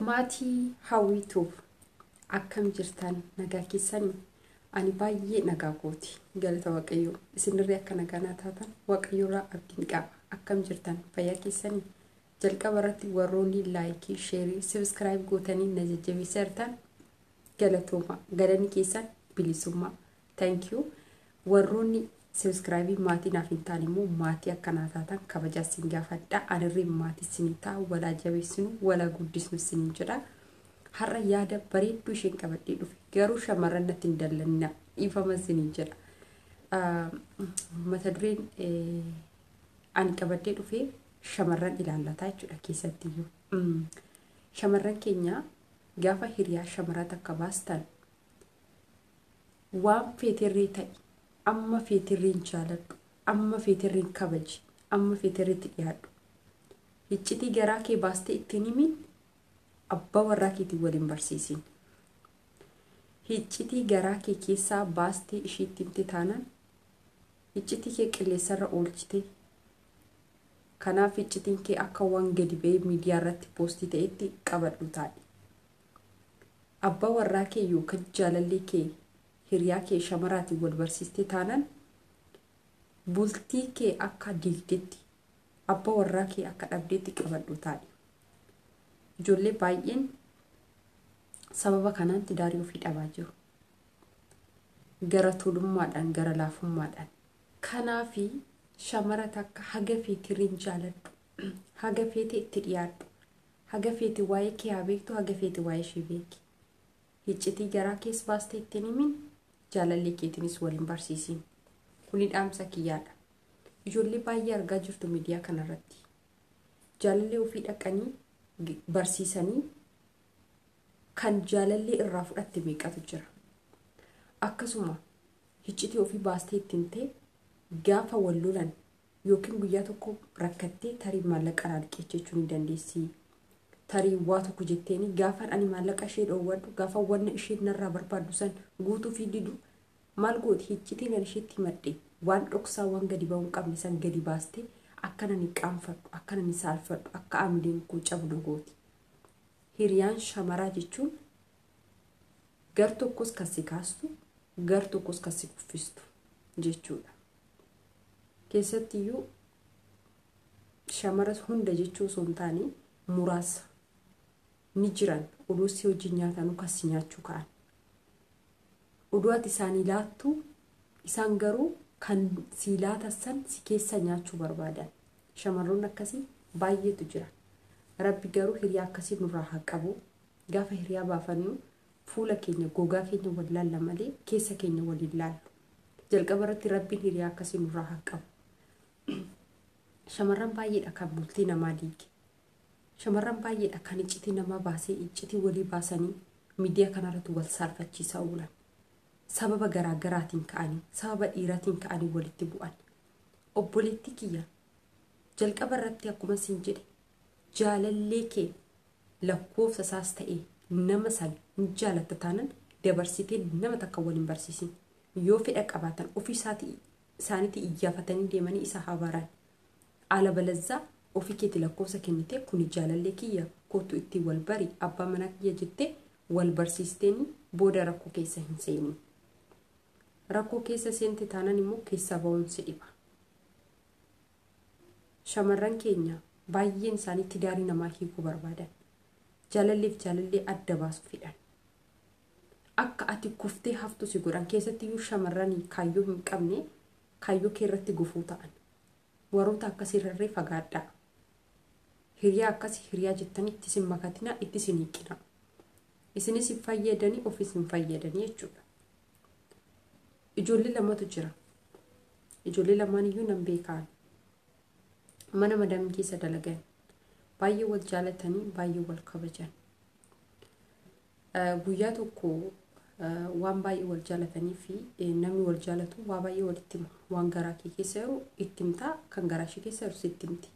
Maatii Hawwiituuf akkam jirtan, nagaa keessanii? Ani baay'ee nagaa kooti, galata Waaqayyoo. Isinirree akka nagaa naa taatan Waaqayyoorraa abdiin qaba. Akkam jirtan, fayyaa keessanii? Jalqaba irratti warroonni like, share, subscribe gootanii na jajjabeessaa jirtan galatooma, galanni keessan bilisummaa, thank you. Warroonni subscribe maatii naaf hin taane immoo maatii akkanaa taatan kabajaa isin gaafadha. Anirree maatii isinii ta'a, walaa jabeessinu, walaa guddisnu isiniin jedha. Har'a yaada bareedduu isheen qabadhee dhufe, garuu shamarran natti hin dallannina, dhiifama isiniin jedha. Mata dureen ani qabadhee dhufe shamarran ilaallataa jechuudha. Keessattiyyuu shamarran keenya, gaafa hiriyaa shamaraa takka baastan, waan feetirree ta'i, amma feetirreen jaaladhu, amma feetirreen kabaji, amma feetirreetti dhiyaadhu, iccitii garaa kee baastee ittiin himin, abbaa warraa keetiin waliin barsiisin. Iccitii garaa kee keessaa baastee isheetti himte taanaan, iccitii kee qilleensarra oolchite. Kanaaf iccitiin kee akka waan gadi ba'ee miidiyaa irratti post ta'etti qabadhu taa'e. Abbaa warraa kee yookaan jaalallee kee hiriyaa kee shamaraatiin wal barsiistee taanaan, bultii kee akka diigdetti, abbaa warraa kee akka dhabdeetti qabadhu taa'e. Ijoollee baay'een sababa kanaan tidaarii ofii dhabaa jiru. Gara tolummaadhaan, gara laafummaadhaan. Kanaafi shamara takka haga feetirriin jaaladhu, haga feete itti dhiyaadhu, haga feete waa'ee kee haa beektu, haga feete waa'ee ishee beeki, iccitii garaa kees baastee ittiin himin, jaalallee keetiinis waliin barsiisin. Kuni dhaamsa kiyyaadha. Ijoollee baay'ee argaa jirtu miidiyaa kanarratti. Jaalallee ofii dhaqanii barsiisanii kan jaalallee irraa fudhatte meeqatu jira. Akkasuma iccitii ofii baastee ittiin ta'e, gaafa wal lolan yookiin guyyaa tokko rakkattee tarii maallaqa irraa liqeeffachuu ni dandeessi. Tarii waa tokko jetteeni, gaafa ani maallaqa ishee dhoowwadhu, gaafa wanna ishee narraa barbaaddu san guutuu fi didu, maal gooti? Iccitiin ani isheetti himadhe, waan dhoksaa, waan gadi ba'uu hin qabne san gadi baastee akka nani qaanfadhu, akka nani saalfadhu, akka amileen koo cabu na gooti. Hiriyaan shamaraa jechuun gar tokkos kan si kaastu, gar tokkos kan si kuffistu jechuudha. Keessattiyyuu shamara hunda jechuu osoo hin taane, muraasa ni jiran, oduu si wajjin nyaatanuu kan si nyaachuu ka'an. Oduu ati isaanii laattu, isaan garuu kan si laatan san si keessa nyaachuu barbaadan. Shamarroonni akkasii baay'eetu jira. Rabbi garuu hiriyaa akkasii nurraa haa qabu. Gaafa hiriyaa baafannu fuula keenya, gogaa keenya wal laalla malee keessa keenya waliin laallu. Jalqaba irratti Rabbiin hiriyaa akkasii nurraa haa qabu. Shamarran baay'eedha kan bultii namaa diige. Shamarran baay'eedha kan iccitii namaa baasee, iccitii walii baasanii miidiyaa kanarratti wal saalfachiisaa oolan. Sababa garaa garaatiin ka'anii, sababa dhiiraatiin ka'anii walitti bu'an. Obboleettii kiyya, jalqaba irratti akkuma siin jedhe, jaalallee kee lakkoofsa isaas ta'e nama san hin jaalatta taanan, dabarsitee nama takka waliin barsiisin. Yoo fedha qabaatan ofii isaaniitti iyyaafatanii deemanii isa haa baran. Ala balazzaa ofii keetti lakkoofsa kennitee, "Kuni jaalallee kiyya, kootu ittiin wal bari, abbaa manaa kiyya," jettee wal barsiisteeni booda rakkoo keessa hin seenin. Rakkoo keessa seente taanaan immoo keessaa ba'uun si dhiba. Shamarran keenya baay'een isaanii tidaarii namaa hiikuu barbaadan. Jaalalleef jaalallee adda baasuu fedhan. Akka ati kuftee haftu si godhan. Keessattiyyuu shamarran kaayyoo hin qabne kaayyoo kee irratti gufuu ta'an. Warroota akkasii irrarree fagaadhaa. Hiriyaa akkasii hiriyaa jettanii itti isin makatinaa, itti isin hiiqinaa. Isinis hin fayyadanii, ofis hin fayyadanii jechuudha. Ijoollee lamatu jira. Ijoollee lamaan iyyuu nan beekaan. Mana madaamii keessa dalagan. Baay'ee wal jaalatanii, baay'ee wal kabajan. Guyyaa tokko waan baay'ee wal jaalatanii fi namni wal jaalatu waa baay'ee walitti hima. Waan garaa kee keessa jiru itti himtaa, kan garaa ishee keessa jiru sitti himti.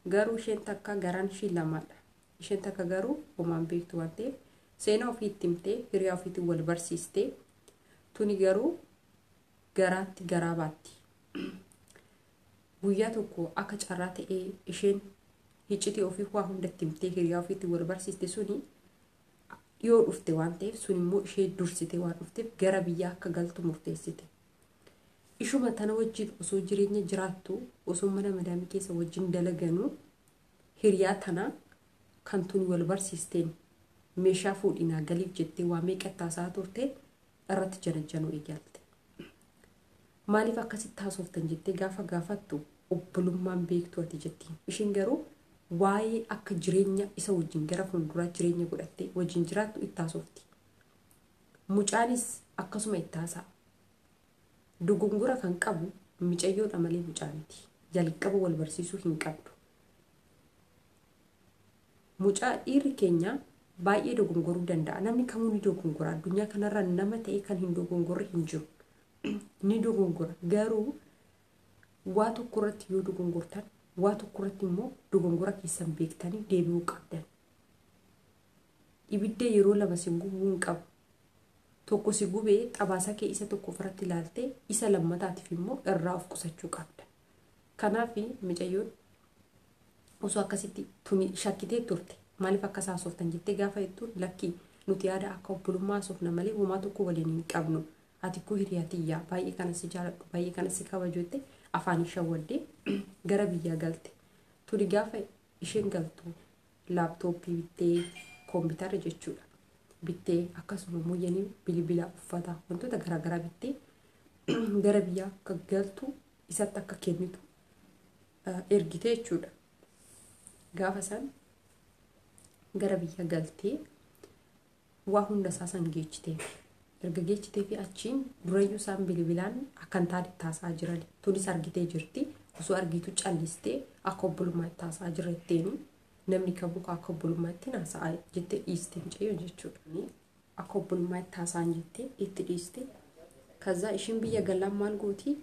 Garuu isheen takka garaan ishii lamaadha. Isheen takka garuu homaan beektu waan ta'eef, seenaa ofii itti himtee, hiriyaa ofiitiin wal barsiistee, tuni garuu garaatti garaa baatti. Guyyaa tokko akka carraa ta'ee isheen iccitii ofii waa hunda itti himtee hiriyaa ofiitiin wal barsiiste suni Dhiyoo dhufte waan ta'eef sun immoo ishee dursite waan dhufteef gara biyyaa akka galtu murteessite. Ishuma tana wajjin osoo jireenya jiraattu, osoo mana madaamii keessa wajjin dalaganuu, hiriyaa tana kan tuni wal barsiisteen meeshaa fuudhinaa galiif jettee waa meeqa taasaa turte irratti janajjanuu eegalte. Maaliif akkasitti haasoftan jettee gaafa gaafattu, obbolummaan beektu ati jettiin. Ishiin garuu waa'ee akka jireenya isa wajjin gara fuulduraa jireenya godhattee wajjin jiraattu itti haasofti. Mucaanis akkasuma itti haasa'a. Dogongora kan qabu micayyoodha malee mucaa miti. Jalqaba wal barsiisuu hin qabdu. Mucaa dhiirri keenya baay'ee dogongoruu danda'a. Namni kamuu ni dogongora. Addunyaa kanarra nama ta'e kan hin dogongorre hin jiru. Ni dogongora. Garuu waa tokko irratti yoo dogongortan, waa tokko irratti immoo dogongora keessan beektanii deebi'uu qabdan. Ibidda yeroo lama si gubuu hin qabu. Tokko si gubee xabaasa kee isa tokko ofirratti ilaaltee isa lammataatiif immoo irraa of qusachuu qabda. Kanaaf micayyoon osoo akkasitti tuni shakkitee turte, maaliif akkas haasoftan jettee gaafa jettuun, lakkii, nuti yaada akka obbolummaa haasofna malee homaa tokko waliin hin qabnu. Ati koo hiriyaa tiyyaa, baay'ee kana si jaaladhu, baay'ee kana si kabaju jettee afaan shawwaddee gara biyyaa galte. Tuni gaafa isheen galtu laaptooppii bittee, koompitara jechuudha. Bittee, akkasuma muyyanii, bilbila, uffata, wantoota garaagaraa bittee gara biyyaa akka galtu isatti akka kennitu ergite jechuudha. Gaafa isaan gara biyya galtee waa hunda isaa san geechitee, erga geechitee fi achiin durayyuu isaan bilbilaan akkan taane taasaa jiran tunis argitee jirti. Osoo argitu callistee akka obbolummaatti taasaa jira jetteeni, namni kamuu akka obbolummaatti haasa'aa jettee dhiiste mucayyoo jechuudha. Akka obbolummaatti haasa'an jettee itti dhiiste. Kaza isheen biyya galaan maal gooti?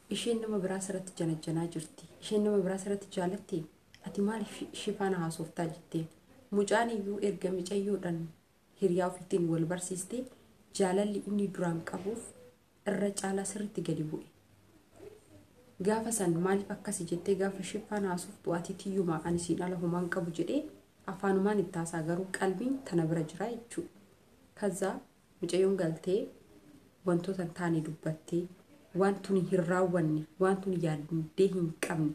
Isheen nama biraa sirratti janajjanaa jirti. Isheen nama biraa sirratti jaalatte, ati maaliif ishee faana haasoftaa jettee. Mucaan iyyuu erga micayyoodhaan hiriyaa ofiitiin wal barsiiste jaalalli inni duraan qabuuf irra caalaa sirriitti gadi bu'e. Gaafa san maaliif akkasi jettee gaafa ishee faana haasoftu, ati tiyyumaa, ani siin ala homaan qabu jedhee afaanumaan itti haasaa, garuu qalbiin tana bira jira jechuudha. Kaza mucayyoon galtee wantoota hin taane dubbattee, waan tuni hin raawwanne, waan tuni yaaddee hin qabne,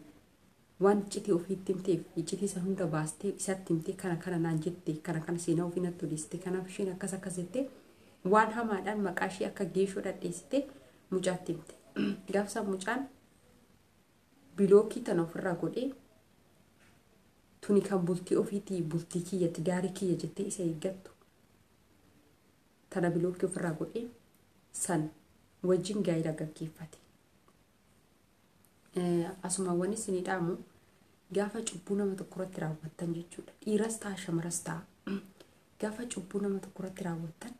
waan iccitii ofiitti himteef iccitii isa hunda baastee isatti himtee, kana kana naan jette, kana kana seenaa ofii natti odeessite, kanaaf isheen akkas akkas jettee waan hamaadhaan maqaa ishee akka geeshoo dhadheessite mucaatti himte. Gaafsa mucaan bilookii tana ofirraa godhee, tuni kan bultii ofiitii, bultii kiyyatti daarii kiyya jettee isa eeggattu tana bilookii ofirraa godhee san wajjin gaa'ela gaggeeffate. Asumaawwan isinii dhaamu, gaafa cubbuu nama tokko irratti raawwattan jechuudha. Dhiiras ta'a, shamaras ta'a. Gaafa cubbuu nama tokko irratti raawwattan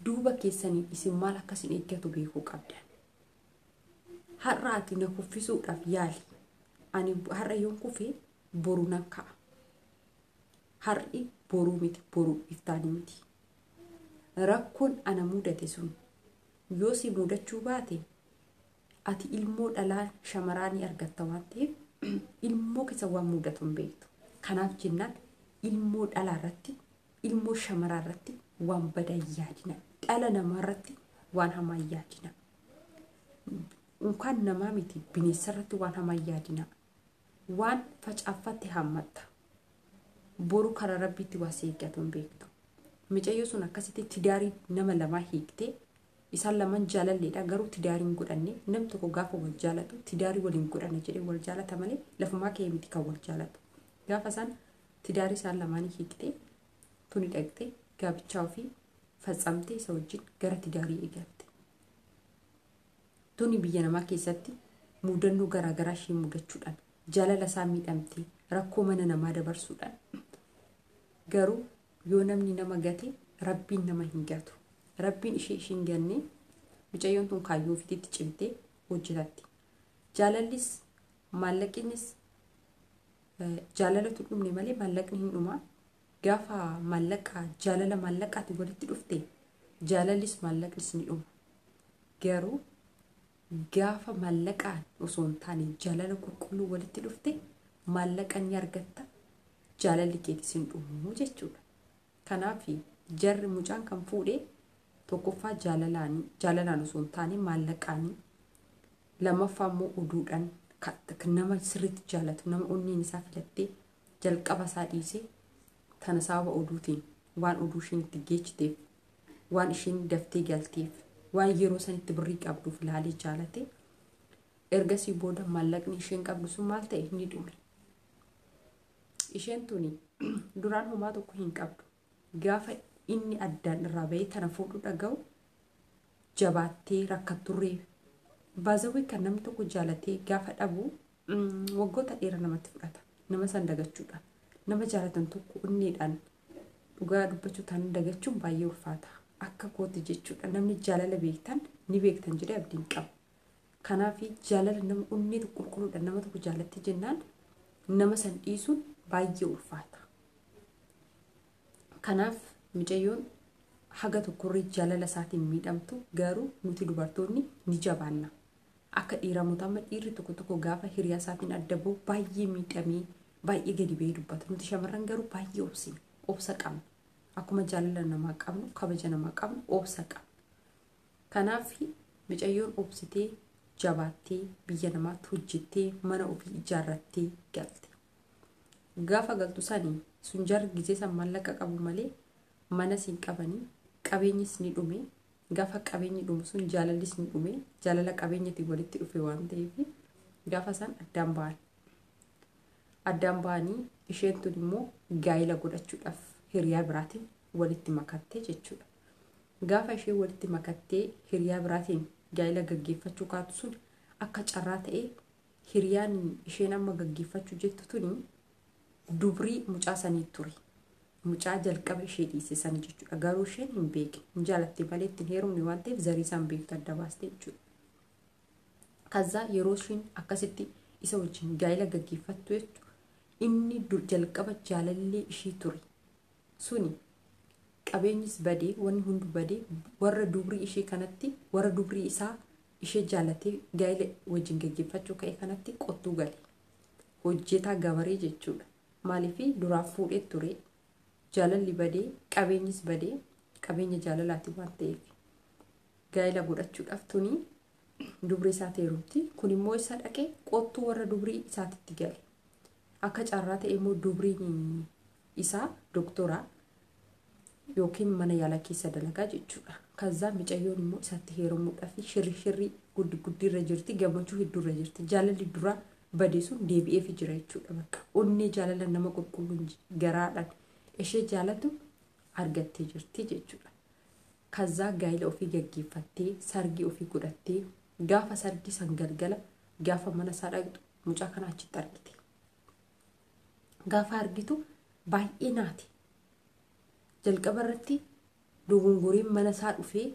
duuba keessanii isin maal akkasin eeggatu beekuu qabdan. Har'a ati na kuffisuudhaaf yaali. Ani har'a yoon kufee boru nan ka'a. Har'i boruu miti, boruu iftaanii miti. Rakkoon ana mudate sun yoo si mudachuu baate, ati ilmoo dhalaa shamaraa ni argatta waan ta'eef ilmoo keessa waan mudatu hin beektu. Kanaaf jennaan ilmoo dhalaa irratti, ilmoo shamaraa irratti waan badaa yaadina. Dhala namaa irratti waan hamaa yaadina. Unkaan namaa miti, bineensa irratti waan hamaa yaadina. Waan facaafatte hammatta. Boru karaa rabbiitti waa si eeggatu hin beektu. Mucayyoo sun akkasitti tidaarii nama lamaa hiiktee, isaan lamaan jaalalleedha garuu tidaariin godhanne. Nam tokko gaafa wal jaalatu tidaarii waliin godhanne jedhee wal jaalata malee lafumaa ka'ee miti kan wal jaalatu. Gaafa isaan tidaarii isaan lamaanii hiiktee, tuni dhaqxee gaabichaa ofii faccamtee isa wajjin gara tidaarii eegalte. Tuni biyya namaa keessatti mudannoo garaagaraa ishee mudachuudhaan, jaalala isaa miidhamtee, rakkoo mana namaa dabarsuudhaan, garuu yoo namni nama gate rabbiin nama hin gatu. Rabbiin ishee ishiin ganne. Mucayyoon tun kaayyoo ofiitti cimtee hojjetatti. Jaalallis maallaqinis jaalalatu dhumne malee maallaqni hin dhumaa. Gaafa maallaqa jaalala maallaqaati walitti dhufte jaalallis maallaqnis ni dhuma. Garuu gaafa maallaqaan osoo hin taane jaalala qulqulluu walitti dhufte maallaqa ni argatta, jaalalli keetis hin dhumu jechuudha. Kanaaf Jarri mucaan kan fuudhe tokkoffaa jaalalaan osoo hin taane maallaqaanii, lammaffaa immoo oduudhaan nama sirriitti jaalatu, nama onneen isaa filattee jalqaba isaa dhiisee tana sababa oduutiin, waan oduu isheen itti geechiteef, waan isheen daftee galteef, waan yeroo sanitti birrii qabduuf ilaalee jaalate. Ergasii booda maallaqni isheen qabdu sun maal ta'e? Ni dhume. Isheen tuni duraan homaa tokko hin qabdu. Gaafa inni addaan irraa bahee tana fuudhuu dhaga'u jabaattee rakkatturree baazawii kan namni tokko jaalatee gaafa dhabu waggoota dheeraa namatti fudhata. Nama san dagachuudha. Nama jaalatan tokko onneedhaan dhugaa dubbachuu taanaan dagachuun baay'ee ulfaata. Akka kootti jechuudha. Namni jaalala beektan ni beektan jedhee abdiin qaba. Kanaaf jaalala nama onnee qulqulluudhaan nama tokko jaalatte jennaan nama san dhiisuun baay'ee ulfaata. Kanaaf mucayyoon haga tokkorree jaalala isaatiin miidhamtu, garuu nuti dubartoonni ni jabaanna. Akka dhiiramoota amma dhiirri tokko tokko gaafa hiriyaa isaatiin adda bahu baay'ee miidhamee baay'ee gadi bahee dubbata. Nuti shamarran garuu baay'ee obsina. Obsa qabna. Akkuma jaalala namaa qabnu, kabaja namaa qabnu, obsa qabna. Kanaaf mucayyoon obsitee jabaattee biyya namaatti hojjettee mana ofii ijaarrattee galte. Gaafa galtu sanii sun jarri gizee san maallaqa qabu malee mana siin qabanii, qabeenyis ni dhume. Gaafa qabeenyi dhumu sun jaalallis ni dhume. Jaalala qabeenyatiin walitti dhufe waan ta'eef gaafa san addaan ba'an. Addaan ba'anii isheen tun immoo gaa'ila godhachuudhaaf hiriyaa biraatiin walitti makattee jechuudha. Gaafa isheen walitti makattee hiriyaa biraatiin gaa'ila gaggeeffachuu kaatu sun akka carraa ta'ee hiriyaan isheen amma gaggeeffachuu jettu tuni dubrii mucaa sanii ture. Mucaa jalqaba ishee dhiise sana jechuudha. Garuu isheen hin beekne. Hin jaalatte malee ittiin heerumne waan ta'eef zarii isaan beektu adda baaste jechuudha. Kazaa yeroo isheen akkasitti isa wajjin gaa'ila gaggeeffattu jechuudha. Inni jalqaba jaalallee ishii ture. Suni qabeenyis badee, wanni hundi badee, warra dubrii ishee kanatti, warra dubrii isaa ishee jaalatee gaa'ila wajjin gaggeeffachuu ka'e kanatti qottuu gale. Hojjetaa gabaree jechuudha. Maaliif? Duraaf fuudhee ture. Jaalalli badee, qabeenyis badee, qabeenya jaalalaati waan ta'eef gaa'ila godhachuudhaaf tuni dubrii isaa heerumti. Kun immoo isa dhaqee qottuu warra dubrii isaatitti gale. Akka carraa ta'e immoo dubriin isaa doktora yookiin mana yaalaa keessa dalagaa jechuudha. Kazaa mucayyoon immoo isatti heerumuudhaaf shirri shirri guddi guddiirra jirti, gammachuu hedduurra jirti. Jaalalli duraa badee sun deebi'eef jira jechuudha. Bakka onnee jaalala nama qulqulluun garaadhaan ishee jaalatu argattee jirti jechuudha. Kazaa gaa'ila ofii gaggeeffattee sargii ofii godhattee gaafa sargii san galgala gaafa mana isaa dhaqxu mucaa kana achitti argite. Gaafa argitu baay'ee naati. Jalqaba irratti dogongoreen mana isaa dhufee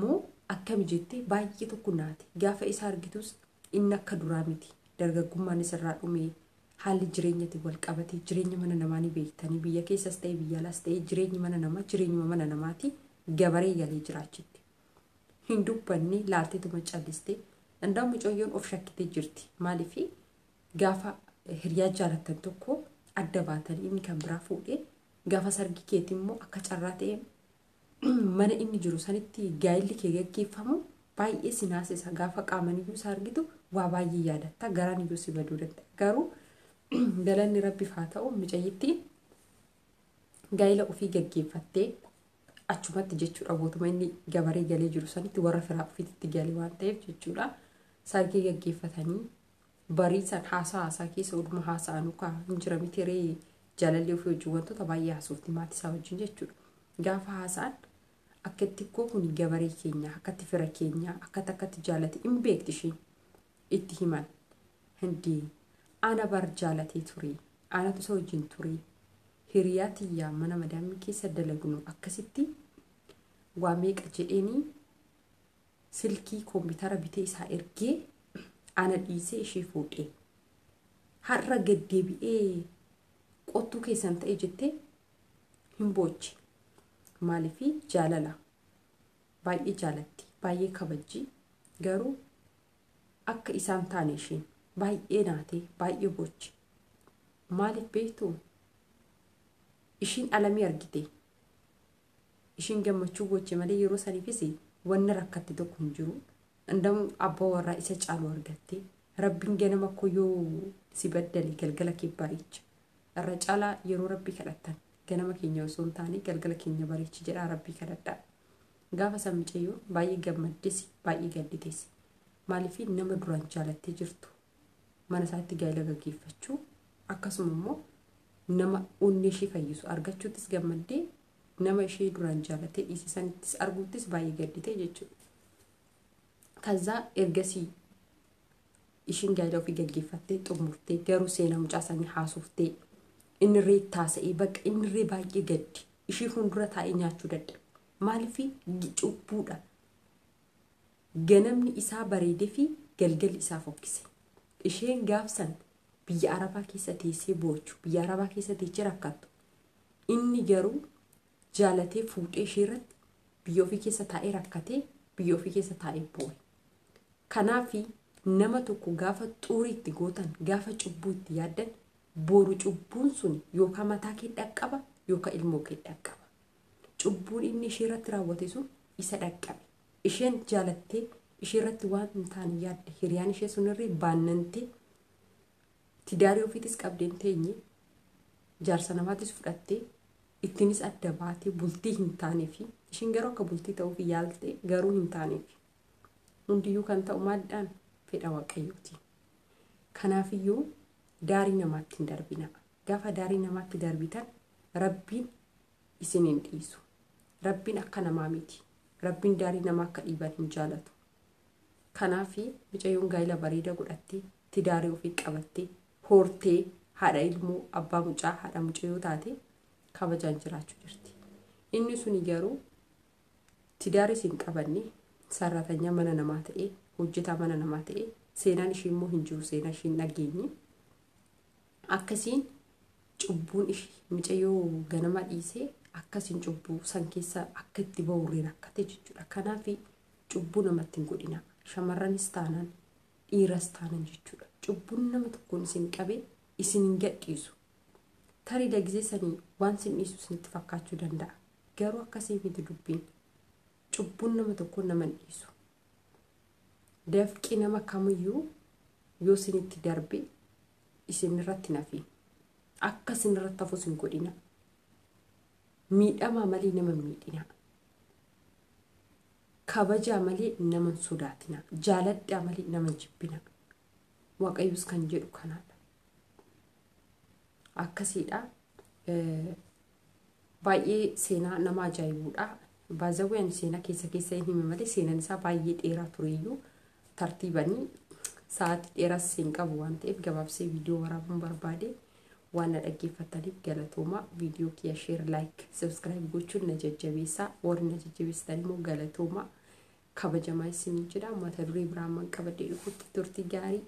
moo akkami jettee baay'ee tokko naati. Gaafa isa argitus inni akka duraa miti. Dargaggummaan isarraa dhume, haalli jireenyatti wal qabatee, jireenya mana namaa ni beektanii, biyya keessas ta'e biyya alaas ta'e jireenyi mana namaa jireenyuma mana namaati, gabaree galee jiraachitti. Hin dubbanne, laalteetuma callistee. Danda'u mucayyoon of shakkitee jirti. Maaliif? Gaafa hiriyaa jaalattan tokko adda baatanii inni kan biraa fuudhee, gaafa sargii keetii immoo akka carraa ta'e mana inni jiru sanitti gaa'illi kee gaggeeffamu baay'ee si naasisa. Gaafa qaaman iyyuu isa argitu waa baay'ee yaadatta, garaan iyyuu si baduu danda'a. Garuu galanni rabbiif haa ta'u, mucayyittiin gaa'ila ofii gaggeeffattee achumatti jechuudha. Bootuma inni gabaree galee jiru sanitti warra firaa ofiitti galee waan ta'eef jechuudha. Sargii gaggeeffatanii bariisan haasaa haasaa keessa oduma haasa'anuu kaa hin jira miti ree, jaalalli ofii wajjin wantoota baay'ee haasofti maatii isaa wajjin jechuudha. Gaafa haasa'an akkatti koo kun gabaree keenya, akkatti fira keenya, akkatti akkatti jaalate hin beekti isheen itti himan. Hindi ana bar jaalatee ture, anatu isa wajjin ture, hiriyaa tiyyaa mana madaamii keessa dalagnu akkasitti waa meeqa jedheenii silkii koompitara bitee isaa ergee ana dhiisee ishee fuudhee har'a gaddeebi'ee qottuu keessan ta'e jettee hin boochi. Maaliif? Jaalala baay'ee jaalatti, baay'ee kabajji, garuu akka isaan taane isheen baay'ee naatee baay'ee boochi. Maaliif beektu? Ishiin alamii argite. Ishiin gammachuu booche malee yeroo saniifis wanna rakkatte tokko hin jiru. Indamu abbaa warraa isa caalu argatte. Rabbiin ganama koo yoo si baddale galgala kee bareecha. Irra caalaa yeroo rabbii kadhattan ganama keenya osoo hin taane galgala keenya bareechi jedhaa rabbii kadhadhaa. Gaafa san mucayyoon baay'ee gammaddes baay'ee gaddites. Maaliif nama duraan jaalattee jirtu mana isaatti gaa'ela gaggeeffachuu akkasuma immoo nama onnee ishee fayyisu argachuuttis gammaddee nama ishee duraan jaalattee dhiise sanittis arguuttis baay'ee gaddite jechuudha. Kazaa ergasii ishiin gaa'ela ofii gaggeeffattee xumurtee garuu seenaa mucaa sanii haasoftee innirree taasa'ee bakka innirree baay'ee gaddi ishii fuuldura taa'ee nyaachuu dadhabe. Maaliif cubbuudha. Ganamni isaa bareedee fi galgalli isaa fokkise. Isheen gaafsan biyya Arabaa keessa teessee boochu, biyya Arabaa keessa teessee rakkattu. Inni garuu jaalatee fuudhee ishee irratti biyya ofii keessa taa'ee rakkatee biyya ofii keessa taa'ee boo'e. Kanaaf nama tokko gaafa xurii itti gootan, gaafa cubbuu itti yaaddan boru cubbuun sun yookaan mataa kee dhaqqaba yookaan ilmoo kee dhaqqaba. Cubbuun inni ishee irratti raawwate sun isa dhaqqabe. Isheen jaalattee ishee irratti waan hin taane yaadde hiriyaan ishee sunirree baannantee tidaarii ofiitis qabdeen teenye jaarsa namaatis fudhattee ittiinis adda baatee bultii hin taaneefi ishiin garuu akka bultii ta'uuf yaalte garuu hin taaneefi. Hundiyyuu kan ta'u maalidhaan fedha waaqayyooti. Kanaafiyyuu daarii namaatti hin darbina. Gaafa daarii namaatti darbitan rabbiin isin hin dhiisu. Rabbiin akka namaa miti. Rabbiin daarii namaa akka dhiiban hin jaalatu. Kanaaf mucayyoon gaa'ela bareeda godhattee tidaarii ofii qabattee hortee haadha ilmoo abbaa mucaa haadha mucayyoo taate kabajaan jiraachuu jirti. Inni suni garuu tidaarii hin qabanne sarratanyaa mana namaa ta'ee hojjetaa mana namaa ta'ee seenaan ishee immoo hin jiru seenaa ishee hin dhageenye. Akkasiin cubbuun ishee mucayyoo ganama dhiisee akkasiin cubbuu san keessa akka itti ba'urree rakkate jechuudha. Kanaaf cubbuu namatti hin godhina. Shamarranis taanaan dhiiras taanan jechuudha. Cubbuun nama tokkoon isin qabee isin hin gadhiisu. Tarii lagisee sanii waan isin dhiisu isinitti fakkaachuu danda'a. Garuu akkasii miti dubbiin. Cubbuun nama tokkoon nama hin dhiisu. Dafqi nama kamiyyuu yoo isinitti darbe isin irratti nafi. Akka isin irratti hafus hin godhina. Miidhamaa malee nama hin miidhina. Kabajaa malee nama hin sodaatina. Jaaladhaa malee nama hin jibbina. Waaqayyos kan jedhu kanaadha. Akkasiidha. Baay'ee seenaa nama ajaa'ibuudha. Baazawwee ani seenaa keessa keessa hin hime malee seenaan isaa baay'ee dheeraa tureyyuu tartiibanii sa'aatii dheeraas hin qabu waan ta'eef gabaabsee viidiyoo waraabuun barbaade waan na dhaggeeffataniif galatooma. Viidiyoo kiyya share like subscribe gochuun na jajjabeessaa. Warri na jajjabeessitan immoo galatooma. Kabajamaa isin jedha. Mata duree biraan man qabadhee dhufutti turtii gaarii.